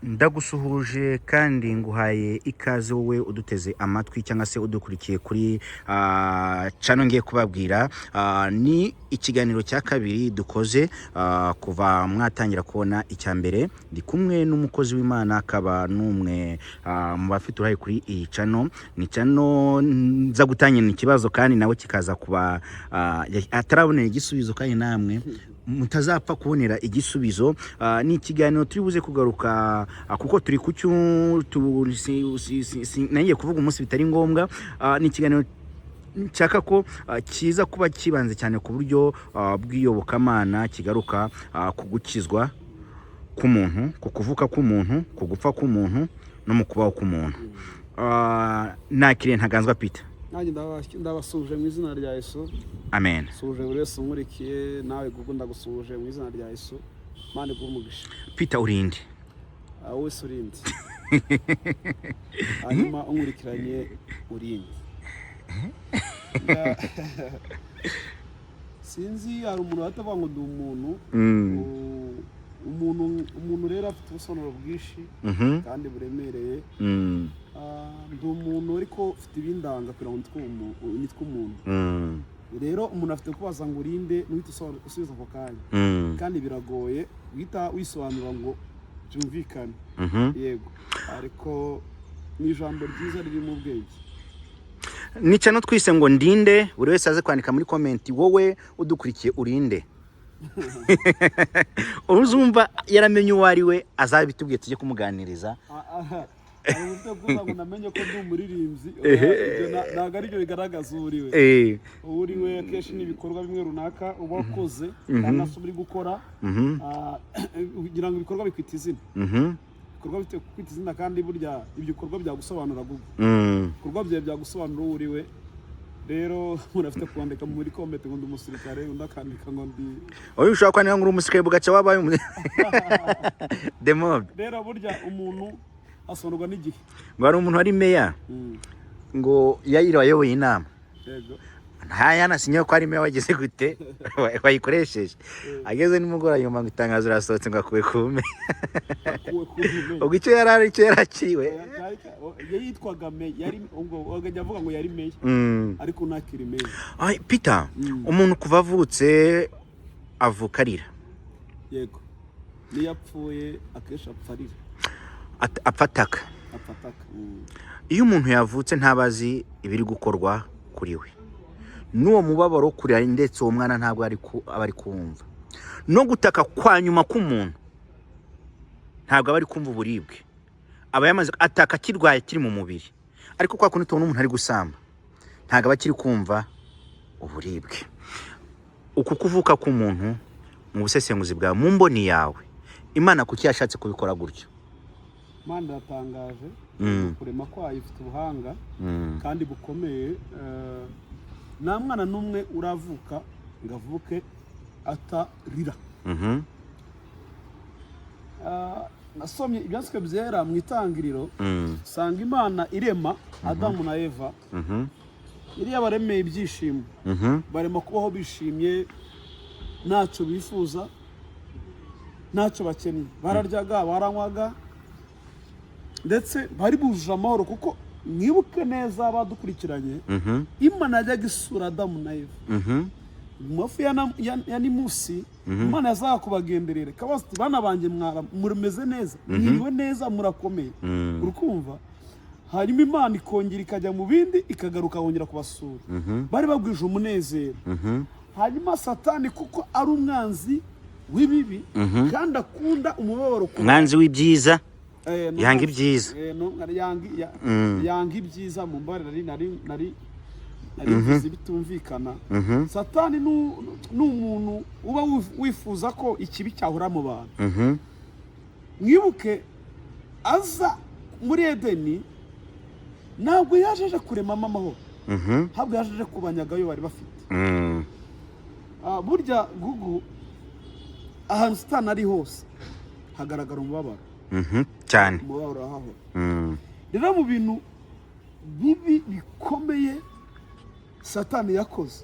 Ndagusuhuje kandi nguhaye ikaze, wowe uduteze amatwi cyangwa se udukurikiye kuri channel ngiye kubabwira. Ni ikiganiro cya kabiri dukoze kuva mwatangira kubona icya mbere. Ndi kumwe n'umukozi w'Imana, akaba n'umwe mu bafite uruhare kuri iyi channel. Ni channel nza gutangira ikibazo kandi nawe kikaza kuba atarabonera igisubizo, kandi namwe mutazapfa kubonera igisubizo. Ni ikiganiro turi buze kugaruka kuko turi ku cyu nagiye kuvuga umunsi bitari ngombwa. Ni ikiganiro nshaka ko kiza kuba kibanze cyane ku buryo bw'iyobokamana, kigaruka ku gukizwa k'umuntu, ku kuvuka k'umuntu, ku gupfa k'umuntu no mu kubaho k'umuntu. Nakiriye Ntaganzwa Peter. Nanjye ndabasuhuje mu izina rya Yesu. Amen. Suhuje buri wese unkurikiye, nawe Gugu ndagusuhuje mu izina rya Yesu. Imana iguhe umugisha. Peter, urinde? Wowe se urinde? Hanyuma unkurikiranye urinde? Sinzi, hari umuntu wahita avuga ngo ndi umuntu. Umuntu rero afite ubusobanuro bwinshi kandi buremereye. Ndi umuntu, ariko ufite ibindanga kugira ngo nitwe umuntu. Rero umuntu afite kubaza ngo urinde, ntuhite usubiza ako kanya, kandi biragoye guhita wisobanura ngo byumvikane. Yego, ariko ni ijambo ryiza ririmo ubwenge. Ni channel twise ngo "Ndinde". Buri wese aze kwandika muri comment. Wowe udukurikiye, urinde? Uzumva yaramenye uwo ari we azabitubwiye, tujye kumuganiriza. Hari uburyo kuvuga ngo namenye ko ndi umuririmbyi. Ibyo ntabwo aribyo bigaragaza uwo uri we. Uwo uri we akenshi ni ibikorwa bimwe runaka uba wakoze cyangwa se uri gukora, kugira ngo ibikorwa bikwita izina. Ibikorwa bifite kwita izina, kandi burya ibyo bikorwa byagusobanura Google. Ibikorwa byawe byagusobanura uwo uri we. Rero umuntu afite kwandika muri comment ngo ndi umusirikare, undi akandika ngo ndi Oya, ushobora kwandika ngo uri umusirikare, bugaca wabaye demob. Rero burya umuntu asobanurwa n'igihe. Ngo hari umuntu wari meya, ngo yayiri wayoboye inama, nta yanasinye ko ari meya wagize gute wayikoresheje, ageze nimugoroba nyuma ngo itangazo rirasohotse ngo akuwe kume. Akuwe ku ntebe. Ubwo icyo yari ari cyo yaraciwe. Yari yitwaga meya, yari ubwo bakajya avuga ngo yari meya, ariko ntakiri meya. Ay, Peter, umuntu kuva avutse avuka arira. Yego, niyo apfuye akenshi apfa arira. Apfa ataka. Apfa ataka. Iyo umuntu yavutse ntaba azi ibiri gukorwa kuri we, n'uwo mubabaro wo kurira, ndetse uwo mwana ntabwo aba ari kumva no gutaka kwa nyuma k'umuntu. Ntabwo aba ari kumva uburibwe, aba yamaze ataka akirwaye, kiri mu mubiri. Ariko kwa kundi tubona umuntu ari gusamba, ntabwo aba akiri kumva uburibwe. Uku kuvuka k'umuntu, mu busesenguzi bwawe, mu mboni yawe, Imana kuki yashatse kubikora gutyo? Imana iratangaje. Kurema kwayo ifite ubuhanga kandi bukomeye. Nta mwana n'umwe uravuka ngo avuke atarira. Nasomye Ibyanditswe Byera mu Itangiriro, usanga Imana irema Adamu na Eva, yari yabaremeye ibyishimo, barema kubaho bishimye, ntacyo bifuza, ntacyo bakennye. Bararyaga, baranywaga, ndetse bari bujuje amahoro, kuko mwibuke neza abadukurikiranye, Imana yajyaga isura Adamu na Eva mu mafu ya nimusi. Imana yazaga kubagenderera ikabaza iti: "Bana banjye, mumeze neza? Mwiriwe neza? Murakomeye?" Urukumva? Hanyuma Imana ikongera ikajya mu bindi, ikagaruka kongera kubasura. Bari bagwije umunezero. Hanyuma Satani, kuko ari umwanzi w'ibibi kandi akunda umubabaro ku Umwanzi w'ibyiza. Ni Yanga ibyiza. No, yanga ibyiza. Mu mbabarire, nari mvuze bitumvikana. Satani ni umuntu uba wifuza ko ikibi cyahora mu bantu. Mwibuke aza muri Edeni, ntabwo yaje aje kuremamo amahoro, ntabwo yaje aje kubanyagayo bari bafite. Burya Gugu, ahantu Satani ari hose hagaragara umubabaro. Cyane. Umubabaro urahahora. Rero mu bintu bibi bikomeye Satani yakoze,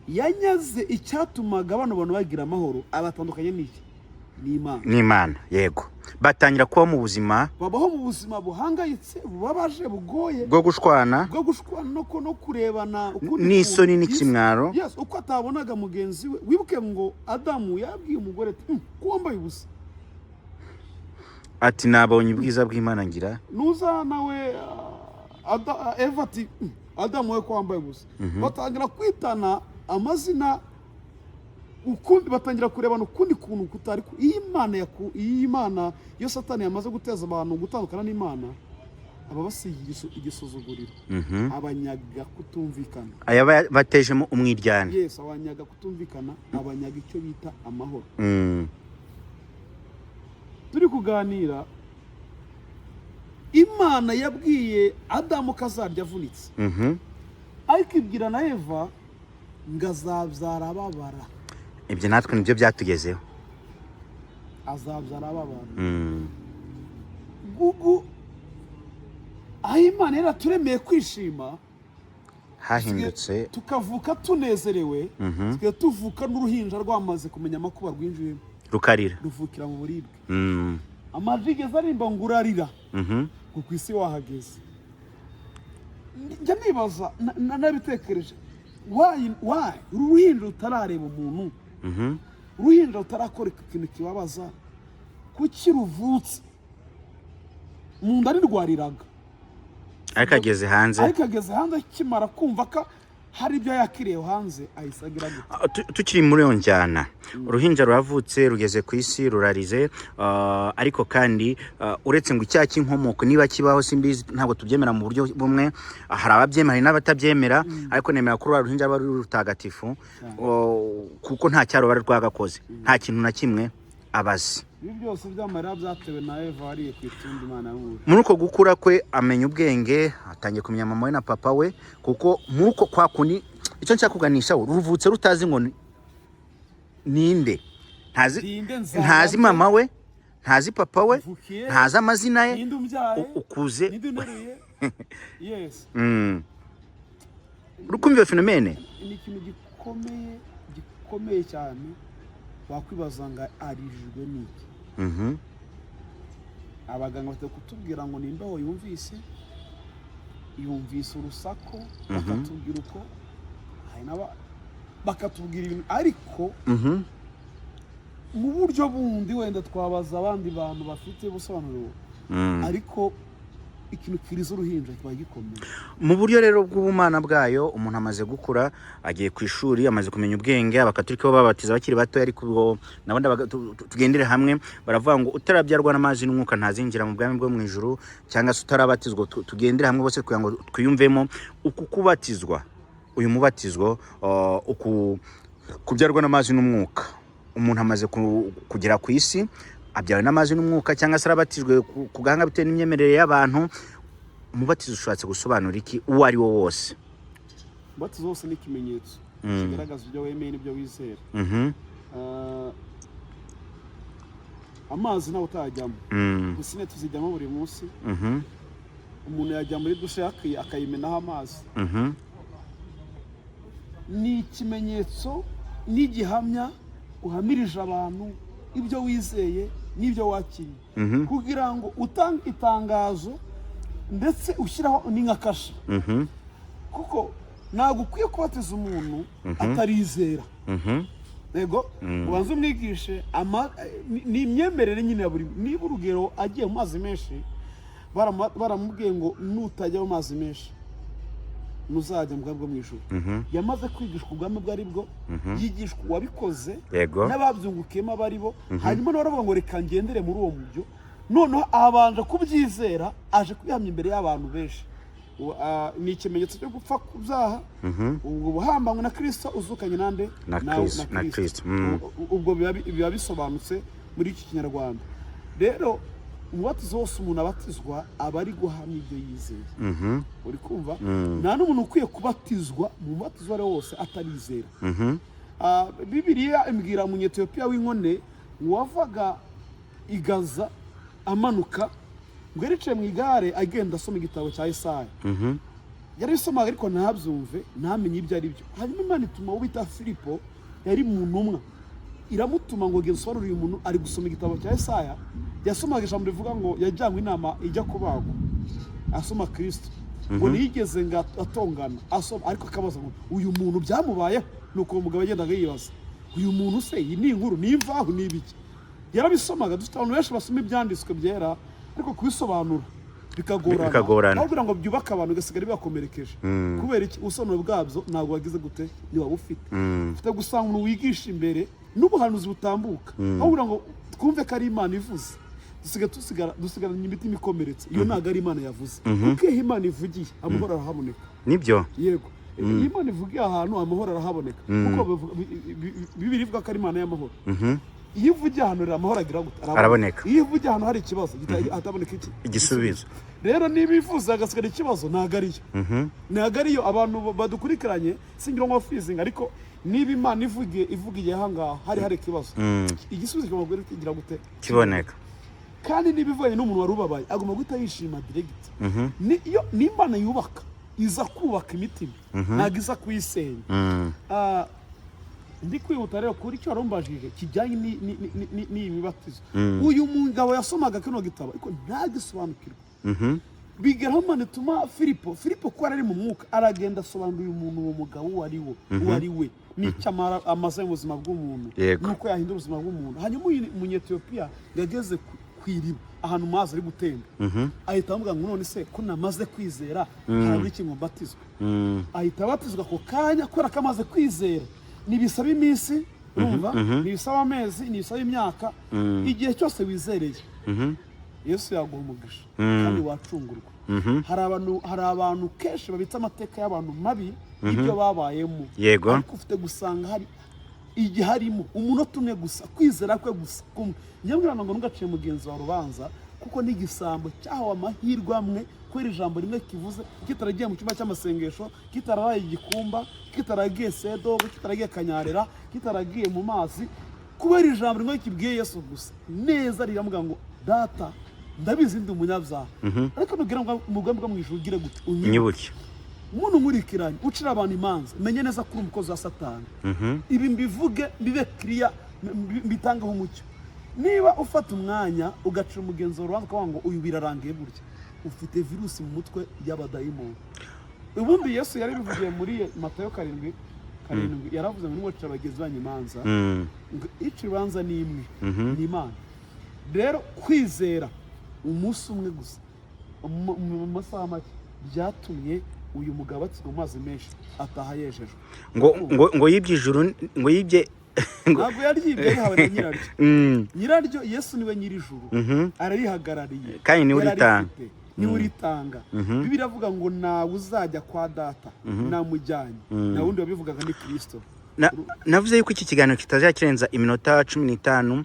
yanyaze icyatumaga bano bantu bagira amahoro, abatandukanye n'iki? N'Imana. N'Imana, yego. Batangira kuba mu buzima, Babaho mu buzima buhangayitse, bubabaje, bugoye, bwo gushwana, bwo gushwana no kurebana ukundi n'isoni kuntu. N'ikimwaro. Yes, uko atabonaga mugenzi we. Wibuke ngo Adamu yabwiye umugore ati: Ko wambaye ubusa?" Ati: "Nabonye ubwiza bw'Imana ngira." Nuza nawe Eva ati: Adamu we, ko wambaye ubusa?" Batangira kwitana amazina ukundi, batangira kurebana ukundi kuntu kutari iyo Imana, iyo Satani yamaze guteza abantu gutandukana n'Imana, aba basiga igisuzuguriro, abanyaga kutumvikana. Aya batejemo umwiryane. Yes, abanyaga kutumvikana, abanyaga icyo bita amahoro. Turi kuganira, Imana yabwiye Adamu ko azarya avunitse, ariko ibwira na Eva ngo azabyara ababara. Ibyo natwe nibyo byatugezeho. Azabyara ababara. Gugu aho Imana yaraturemeye kwishima, Hahindutse. tukavuka tunezerewe, tugiye tuvuka n'uruhinja rwamaze kumenya amakuba rwinjiyemo. Rukarira. Ruvukira mu buribwe. Amajigeze arimba ngo urarira, ngo ku isi wahageze. Njya nibaza, nabitekereje, why uruhinja rutarareba umuntu, uruhinja rutarakora ikintu kibabaza, kuki ruvutse mu nda ntirwariraga? Ariko ageze hanze. Ariko ageze hanze, akimara kumva ko hari ibyo yakiriye hanze, ahise agira gute? Ah, tukiri muri iyo njyana, uruhinja ruravutse, rugeze ku isi, rurarize, ariko kandi uretse ngo icyaha cy'inkomoko niba kibaho simbizi, ntabwo tubyemera mu buryo bumwe. Hari ababyemera, hari n'abatabyemera, ariko nemera ko ruriya ruhinja ruba ari rutagatifu, kuko nta cyaha ruba rwagakoze, nta kintu na kimwe abazi. Ibi byose by'amarira byatewe na Eva wariye ku itunda Imana yamubujije. Muri uko gukura kwe amenya ubwenge, atangiye kumenya mama we na papa we, kuko muri uko kwa kundi icyo nshaka kuganishaho, ruvutse rutazi ngo ninde, ntazi. Ninde nzaba? Ntazi mama we, ntazi papa we, Mvukiye? ntazi amazina ye. Ninde umbyaye? Ukuze. Ninde unteruye? Yes. Uri kumva iyo phénomène? Ni ikintu gikomeye, gikomeye cyane. Wakwibaza ngo arijijwe n'iki? Abaganga bafite kutubwira ngo ni imbeho yumvise, yumvise urusaku, bakatubwira uko hari bakatubwira ibintu, ariko mu buryo bundi wenda twabaza abandi bantu bafite ubusobanuro, ariko ikintu kiriza uruhinja kiba gikomeye. Mu buryo rero bw'ubumana bwayo, umuntu amaze gukura, agiye ku ishuri, amaze kumenya ubwenge. Abakatolika bo babatiza bakiri bato, ariko ubwo nabo tugendere hamwe, baravuga ngo utarabyarwa n'amazi n'umwuka ntazinjira mu bwami bwo mu ijuru, cyangwa se utarabatizwa. Tugendere hamwe bose kugira ngo twiyumvemo uku kubatizwa, uyu mubatizwo, uku kubyarwa n'amazi n'umwuka. Umuntu amaze kugera ku isi, abyawe n'amazi n'umwuka, cyangwa se arabatijwe ku gahanga, bitewe n'imyemerere y'abantu. Umubatizo ushatse gusobanura iki, uwo ari wo wose? Umubatizo wose ni ikimenyetso kigaragaza ibyo wemeye n'ibyo wizera. Amazi ntawe utayajyamo. Pisine tuzijyamo buri munsi. Umuntu yajya muri dushe akayimenaho amazi. Ni ikimenyetso n'igihamya uhamirije abantu ibyo wizeye n'ibyo wakiriye, kugira ngo utange itangazo, ndetse ushyiraho ni nka kashe, kuko ntabwo ukwiye kubatiza umuntu atarizera. Yego, ubanze umwigishe ni imyemerere nyine ya buri. Niba urugero agiye mu mazi menshi, baramubwiye ngo nutajya mu mazi menshi ntuzajya mu bwami bwo mu ijuru, yamaze kwigishwa ubwami bwo ari bwo, yigishwa uwabikoze n'ababyungukiyemo abo ari bo. Hanyuma nawe aravuga ngo reka ngendere muri uwo mujyo. Noneho abanje kubyizera, aje kubihamya imbere y'abantu benshi. Ni ikimenyetso cyo gupfa ku byaha, ubwo buhambanywe na Kirisito, uzukanye nande? Na Kristo, na Kristo. Ubwo biba bisobanutse muri iki Kinyarwanda. Rero umubatizo wose umuntu abatizwa aba ari guhamya ibyo yizeye. Uri kumva? Nta n'umuntu ukwiye kubatizwa mu mubatizo uwo ari wo wose atarizera. Bibiliya imbwira Umunyetiyopiya w'inkone wavaga i Gaza amanuka, ngo yaricaye mu igare agenda asoma igitabo cya Yesaya. Yarabisomaga ariko ntabyumve, ntamenye ibyo ari byo. Hanyuma Imana ituma uwo bita Filipo, yari mu ntumwa, iramutuma ngo genda usobanurire uyu muntu ari gusoma igitabo cya Yesaya. Yasomaga ijambo rivuga ngo yajyanywe inama ijya kubagwa, asoma Kirisito, ngo ntiyigeze ngo atongana asoma, ariko akabaza ngo uyu muntu byamubayeho? Nuko uwo mugabo yagendaga yibaza: uyu muntu se, iyi ni inkuru, ni imvaho, ni ibiki? Yarabisomaga. Dufite abantu benshi basoma ibyanditswe byera, ariko kubisobanura bikagorana. Bikagorana. Aho kugira ngo byubake abantu, bigasigara bibakomerekeje. Kubera iki? Ubusobanuro bwabyo ntabwo wagize gute, ntiwaba ufite. Ufite gusanga umuntu wigisha imbere n'ubuhanuzi butambuka, aho kugira ngo twumve ko ari Imana ivuze, dusigaye dusigaranye imitima ikomeretse. Iyo ntabwo ari Imana yavuze, kuko iyo Imana ivugiye, amahoro arahaboneka. Nibyo. Yego, iyo Imana ivugiye ahantu, amahoro arahaboneka, kuko Bibiri ivuga ko ari Imana y'amahoro. Iyo ivugiye ahantu rero, amahoro agira gute? Araboneka. Iyo ivugiye ahantu hari ikibazo, hataboneka iki? Igisubizo. Rero niba ivuze hagasigara ikibazo, ntabwo ariyo, ntabwo ariyo. Abantu badukurikiranye, singira ngo fizinga, ariko niba Imana ivugiye aha ngaha hari ikibazo, igisubizo kigomba kugira gute? Kiboneka. Kandi niba ivuganye n'umuntu wari ubabaye, agomba guhita yishima direct. Ni iyo ni Imana yubaka, iza kubaka imitima, ntabwo iza kuyisenya. Ndi kwihuta rero kuri icyo warumbajije kijyanye n'iyi mibatizo. Uyu mugabo yasomaga kino gitabo ariko ntagisobanukirwe. Bigeraho Imana ituma Filipo. Filipo kuko ari mu mwuka, aragenda asobanurira uyu muntu, uwo mugabo uwo ari wo, uwo ari we n'icyo amaze mu buzima bw'umuntu, n'uko yahindura ubuzima bw'umuntu. Hanyuma uyu Munyetiyopiya yageze ku iriba, ahantu amazi ari gutemba, ahita amuvuga ngo: "None se ko namaze kwizera, harabura iki ngo mbatizwe?" Ahita abatizwa ako kanya kubera ko amaze kwizera. Ntibisaba iminsi, urumva, ntibisaba amezi, ntibisaba imyaka. Igihe cyose wizereye, Yesu yaguha umugisha kandi wacungurwa. Hari abantu kenshi babitse amateka y'abantu mabi y'ibyo babayemo, ariko ufite gusanga hari igihe harimo umunota umwe gusa, kwizera kwe gusa kumwe. Nyamwira ngo ntugaciye mugenzi wawe urubanza, kuko n'igisambo cyahawe amahirwe amwe kubera ijambo rimwe kivuze, kitaragiye mu cyumba cy'amasengesho, kitarabaye igikumba, kitaragiye Sedogo, kitaragiye Kanyarira, kitaragiye mu mazi, kubera ijambo rimwe kibwiye Yesu gusa neza, riramuga ngo: "Data, ndabizi ndi umunyabyaha, ariko nubwira ngo mu bwami bwo mu ijuru ugire gute? Unyibuke." Nyibuke. Umuntu nkurikiranye ucira abantu imanza, menye neza ko uri umukozi wa Satani. Ibi mbivuge, mbibe kiriya, mbitangeho umucyo. Niba ufata umwanya ugacira umugenzi wawe urubanza, ukavuga ngo uyu birarangiye gutya, ufite virusi mu mutwe y'abadayimoni. Ubundi Yesu yari bivugiye muri Matayo 7:7, yaravuze ngo: "Nimwacira bagenzi banyu imanza, ngo ica ibanza ni imwe, ni Imana." Rero kwizera umunsi umwe gusa, mu masaha make, byatumye uyu mugabo abatizwa mu mazi menshi, ataha yejejwe. Ngo yibye ijuru, ngo yibye Ntabwo yaryibye, yahawe na nyiraryo. Nyiraryo Yesu niwe nyir'ijuru, ararihagarariye. Kandi niwe uritanga. Yararifite, niwe uritanga. Bibiliya iravuga ngo: "Ntawe uzajya kwa Data namujyanye." Nta wundi wabivugaga, ni Kirisito. Navuze yuko iki kiganiro kitazajya kirenza iminota 15,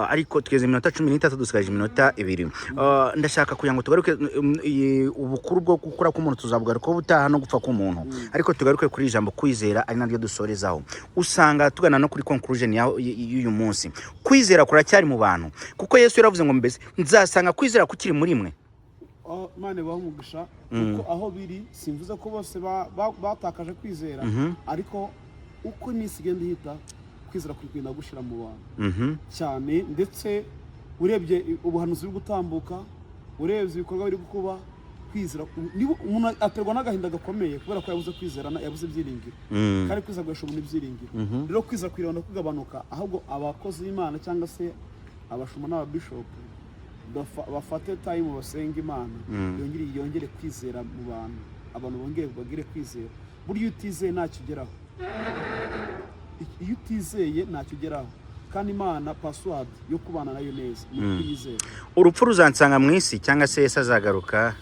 ariko tugeze iminota 13, dusigaje iminota 2. Ndashaka kugira ngo tugaruke ubukuru bwo gukura k'umuntu, tuzabugaruka ubutaha, no gupfa k'umuntu, ariko tugaruke kuri ijambo kwizera, ari naryo dusorezaho. Usanga tugana no kuri conclusion y'uyu munsi. Kwizera kuracyari mu bantu? Kuko Yesu yaravuze ngo: "Mbese nzasanga kwizera kukiri muri mwe?" Aho Imana ibaha umugisha, kuko aho biri, simvuze ko bose batakaje kwizera, ariko uko iminsi igenda ihita, kwizera kuri kugenda gushira mu bantu cyane. Ndetse urebye ubuhanuzi buri gutambuka, urebye ibikorwa biri kuba, kwizera, niba umuntu aterwa n'agahinda gakomeye kubera ko yabuze kwizera, yabuze ibyiringiro. Kandi kwizera guhesha umuntu ibyiringiro. Rero kwizera kwiranda kugabanuka, ahubwo abakozi b'Imana cyangwa se abashumba n'ababishopu bafate time basenga Imana, yongere kwizera mu bantu, abantu bongere bagire kwizera. Burya iyo utizeye ntacyo ugeraho. Iyo utizeye ntacyo ugeraho, kandi Imana, password yo kubana nayo neza ni ukuyizera. Urupfu ruzansanga mu isi, cyangwa se Yesu azagaruka?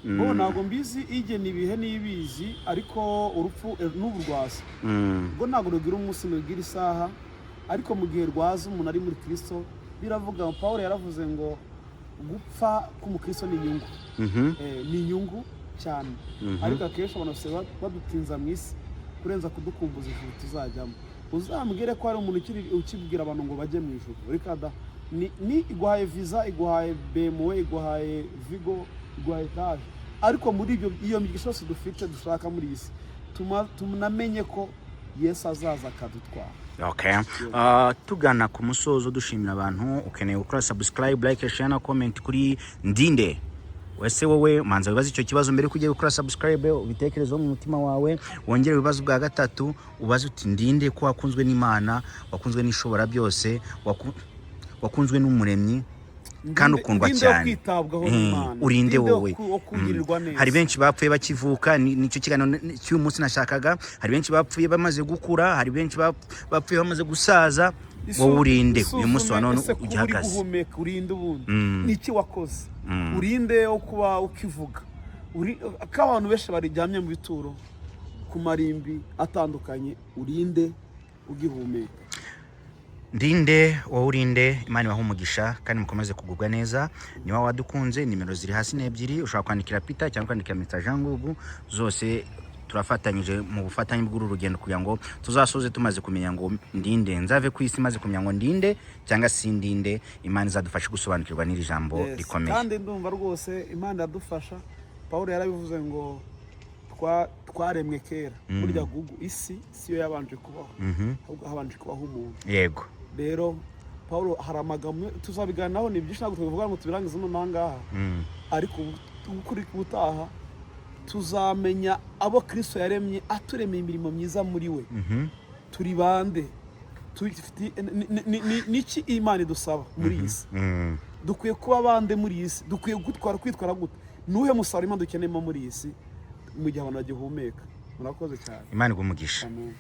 Bo ntabwo mbizi, igena ibihe n'ibizi, ariko urupfu n'ubu rwaza. Ubwo ntabwo rugira umunsi, ntirugira isaha, ariko mu gihe rwaza umuntu ari muri Kirisito, biravuga, Paul yaravuze ngo gupfa k'umukristo ni inyungu. Ni inyungu cyane. Ariko akenshi abantu basigaye badutinza mu isi kurenza kudukumbuza ijuru tuzajyamo. Uzambwire ko hari umuntu ukibwira abantu ngo bajye mu ijuru. Reka da. Ni iguhaye visa, iguhaye BMW, iguhaye Vigo, iguhaye etaje, ariko muri ibyo, iyo migisha yose dufite dushaka muri iyi si, tunamenye ko Yesu azaza akadutwara. Okay. Tugana ku musozo, dushimira abantu. Ukeneye gukora subscribe, like, share na comment kuri Ndinde. Wese wowe manza wibaze icyo kibazo mbere yuko ugiye gukora subscribe, ubitekerezeho mu mutima wawe, wongere ibibazo bwa gatatu, ubaze uti: "Ndinde ko wakunzwe n'Imana, wakunzwe n'Ishobora byose, wakunzwe n'Umuremyi kandi ukundwa Ndinde wo cyane?" kwitabwaho n'Imana. Urinde Ndinde wo wowe? wo kugirirwa neza. Hari benshi bapfuye bakivuka, nicyo kiganiro cy'uyu munsi nashakaga. Hari benshi bapfuye bamaze gukura, hari benshi bapfuye bamaze gusaza. Wowe urinde uyu munsi wa Isuzume none ese kuba uri ugihagaze? guhumeka, urinde ubundi? Ni iki wakoze? Urinde wo kuba ukivuga? Ko abantu benshi baryamye mu bituro, ku marimbi atandukanye, urinde ugihumeka? Ndinde wowe, urinde? Imana ibahe umugisha kandi mukomeze kugubwa neza. Niba wadukunze, nimero ziri hasi ni ebyiri, ushobora kwandikira Peter cyangwa kwandikira Mr Jean Ngugu. Zose turafatanyije mu bufatanye bw'uru rugendo kugira ngo tuzasoze tumaze kumenya ngo ndinde, nzave ku isi maze kumenya ngo ndinde cyangwa si ndinde. Imana izadufashe gusobanukirwa n'iri jambo rikomeye. Kandi ndumva rwose Imana iradufasha. Paul yarabivuze ngo twaremwe kera. Burya gugu isi siyo yabanje kubaho, ahubwo habanje kubaho umuntu. Rero Paul hari amagambo tuzabiganiraho, ni byinshi, ntabwo tubivuga ngo tubirangize nonaha ngaha. Ariko kuri ubutaha tuzamenya abo Kristo yaremye, aturemeye imirimo myiza muri we. Turi bande? Niki Imana idusaba muri iyi si? Dukwiye kuba bande muri iyi si? Dukwiye kwitwara gute? Nuhe musaruro Imana dukeneyemo muri iyi si mu gihe abantu bagihumeka? Murakoze cyane. Imana iguhe umugisha. Amen.